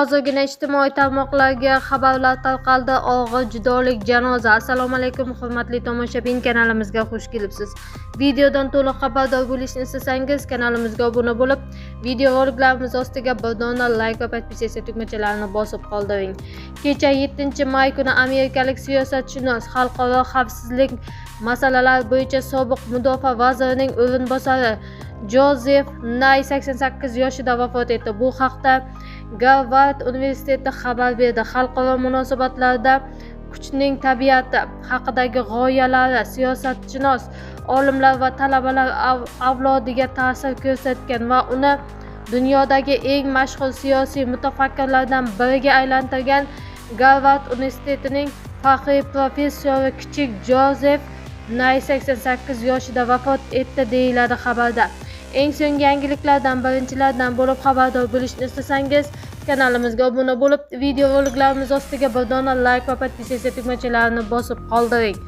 Hozirgina ijtimoiy tarmoqlarga xabarlar tarqaldi. Og'ir judolik, janoza. Assalomu alaykum, hurmatli tomoshabin, kanalimizga xush kelibsiz. Videodan to'liq xabardor bo'lishni istasangiz, kanalimizga obuna bo'lib, video roliklarimiz ostiga bir dona like va подписаться tugmachalarini bosib qoldiring. Kecha 7-may kuni amerikalik siyosatshunos, xalqaro xavfsizlik masalalari bo'yicha sobiq mudofaa vazirining o'rinbosari Jozef Nay 88 yoshida vafot etdi. Bu haqda Garvard universiteti xabar berdi. Xalqaro munosabatlarda kuchning tabiati haqidagi g'oyalari siyosatshunos olimlar va talabalar avlodiga ta'sir ko'rsatgan va uni dunyodagi eng mashhur siyosiy mutafakkirlardan biriga aylantirgan Garvard universitetining faxriy professori kichik Jozef Nay 88 yoshida vafot etdi, deyiladi xabarda. Eng so'nggi yangiliklardan birinchilardan bo'lib xabardor bo'lishni istasangiz, kanalimizga obuna bo'lib, video roliklarimiz ostiga bir dona like va подписаться tugmachalarini bosib qoldiring.